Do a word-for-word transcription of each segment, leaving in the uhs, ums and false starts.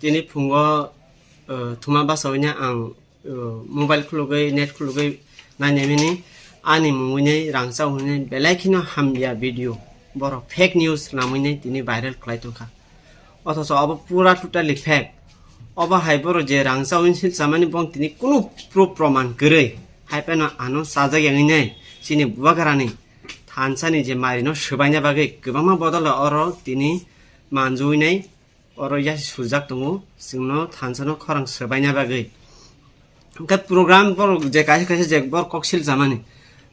Tini phungo, eh, thuma basa wngya ang, eh, mobile khulugwi, net khulugwi nainai mini ani mungwi nei rangchao hwnwi belai kheno hamya video, borok fake news namwi nei tini viral khlai tongkha. Othocho obo pura totally fake. Obo hai borok je rangchao hwnwi silchamani bong tini kunu proof proman kwrwi. Hai phano ano chajak yangwi nei chini bubagrani thansani je marino swbaina bagwi kwbangma bodol oro tini manjui nei. Oro yasi sujak tongo, chwngno thansano khorang swbaina bagwi. Hwnkhe program borok je kaisa kaisa je borok kok sil jamani,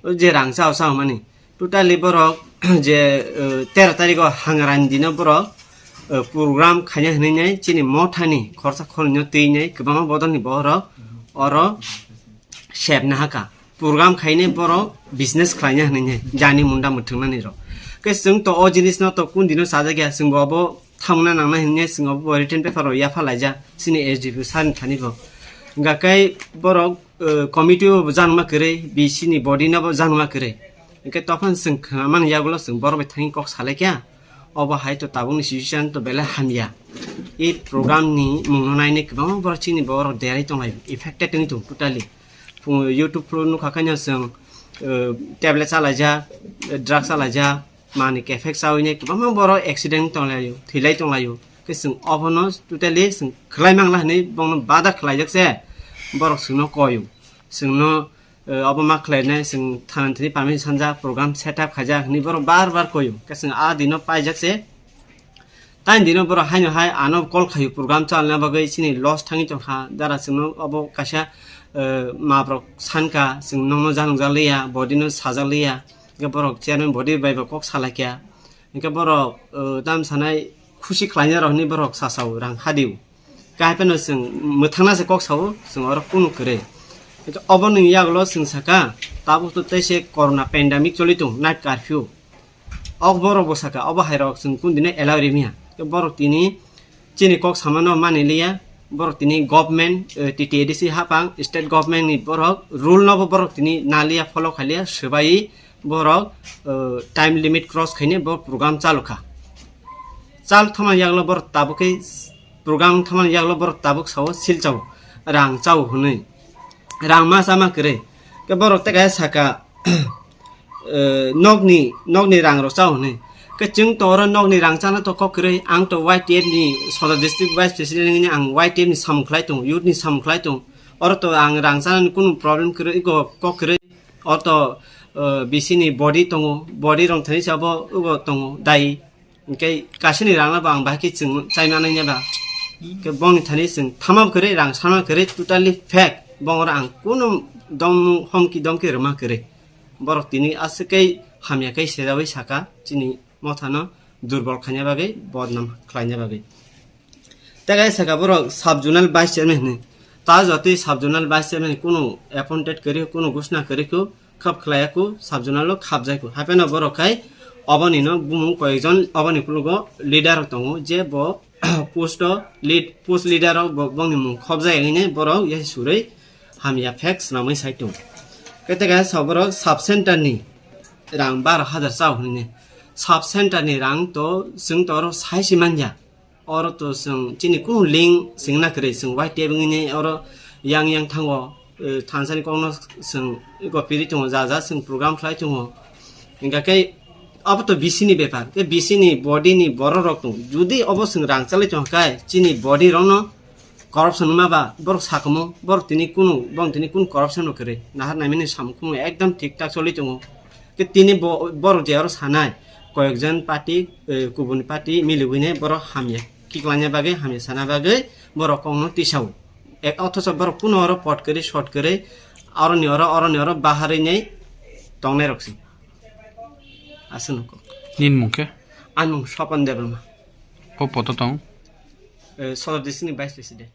o je rang chao chao mani, totally borok je, eh, tero tarikh o Hangrani dino borok, eh, program khaina hwnwi nai chini mothani khorsa khornwino twi nai kwbangma bodolni borok oro sep nahaka. Program khaine borok business khlaina hwnwi jani munda mwthwngnani rok. Khe chwng to o jinisno to kun dino sajak ya, chwngbo obo thamna nangnai hwnwi chwng obo written paper rok yapha laijak chini S D P sir ni thani bo. Hwnkha khe borok, eh, committee o bo janma kwrwi, B C ni body no bo janma kwrwi. Hwnkhe tophano chwng khnamani yagulo chwng borok bai thangwi kok salai kha. Obo hai to tabukni situation to belai hamya. I program ni mungno nainai kwbangma borok chini borok derai tonglai, affected wngwi tong totally. Phung YouTube phuru nukha khaino chwng, eh, tablet chalaijak, eh, drug chalaijak, manwi kephek chawi nai kwbangma borok accident tonglaio, thwilai tonglaio. Khe chwng obono totally chwng khlai mangla hwnwi bono bada khlaijak se borok chwngno koio. Chwngno, eh, obo ma khlainai chwng thana thani permission sanjak, program set up khaijak hwnwi borok bar bar koio. Khe chwng a dino paijak se Tani dino borok haino hai ano call khaio program chalna bagwi chini loss thangwi tongkha. Dara chwngno obo kaisa, eh, maprok sankha, chwng nokno janokjak liya, body no sajak liya. Hwnkhe borok chairman body bai bo kok salaikha. Hwnkhe borok, eh, tam sanai khusi khlaina rok hinwi borok sasao rang hadio. Kaiphano chwng mwthangna se kok sao, chwng oro kunu kwrwi. Hwnkhe oboni yagulo chwng saka, tabuk to tei se corona pandemic choli tong, night curfew. Ok borok bo saka, obo hai rok chwng kun dino allow rimiya. Tei borok tini chini kok samano mani liya. Borok tini government, eh, T T A D C hapang, state government ni borok rule no bo borok tini naliya, follow khaliya, swbai borok, eh, time limit cross khaine bo program chalu kha. Chal thoma yagulo borok tabuk khe program thoma yagulo borok tabuk sao sil chao, rang chao hwnwi. Rang ma chama kwrwi. Khe borok tei kaisa saka, eh, nokni, nokni rang rok chao hwnwi. Khe chwng to oro nokni rang chana to kok kwrwi, ang to Y T F ni Sodar District Vice President wngwi ang Y T F ni samung khlai tongo, youth ni samung khlai tongo. Oro to ang rang chanani kunu problem kwrwi, ego kok kwrwi. Oro to, eh, B C ni body tongo, body rong thani sabo ego tongo, dai. Hwnkhe kasini rangno bo ang bahai khe chwng chai manai ba. Hwnkhe bongni thani chwng thama kwrwi, rang sama kwrwi, totally fake. Bongoro ang kunu dom homki domki rwma kwrwi. Borok tini aswk khe hamya khe sejaui saka chini mothano durbol khaina bagwi, bodnam khlaina bagwi. Tei kaisa saka borok sub zonal vice chairman hinwi. Ta jotwi sub zonal vice chairman kunu appointed kwrwi, kunu gusna kwrwi kho, khap khlaiya kho, sub zonal o khapjai kho. Hapheno borok khai oboni no bumung koyekjon oboni kulugo leader rok tongo, je bo post o lead, post leader rok bo, bongni mung khopjai hinwi borok yasi surwi hamya fake swnamwi sai tongo. Khe tei kaisa borok sub center ni rang baro hajar chao hinwi. Sub center ni rang to chwng to oro sai si manya. Oro to chwng chini kunu link singna kwrwi, chwng Y T F wngwi oro yang yang thango, eh, thansani kokno chwng ego piri tongo, ja ja chwng program khlai tongo. Hingkha khe abo to B C ni bepar, khe B C ni body ni borok rok tongo. Jodi obo chwng rang chalai tongkha khe chini body rokno corruption wngma ba borok sakhumu, borok tini kunu, borok tini kunu corruption rok kwrwi. Nahar naimani samung khumung ekdom thik thak choli tongo. Khe tini bo-, borok je oro sanai, koyekjon party, eh, kubun party miliwine borok hamya kiklangya bagwi, hamya sana bagwi borok kokno tisao. Ek, othocho borok kuno oro pot kwrwi, short kwrwi, aroni oro, oroni oro baharwi nei tongnai rok se. Aswk nukho. Nini mung khe? Ani mung Swapan Debbarma. O poto tong? Eh, Sodor D C ni Vice President.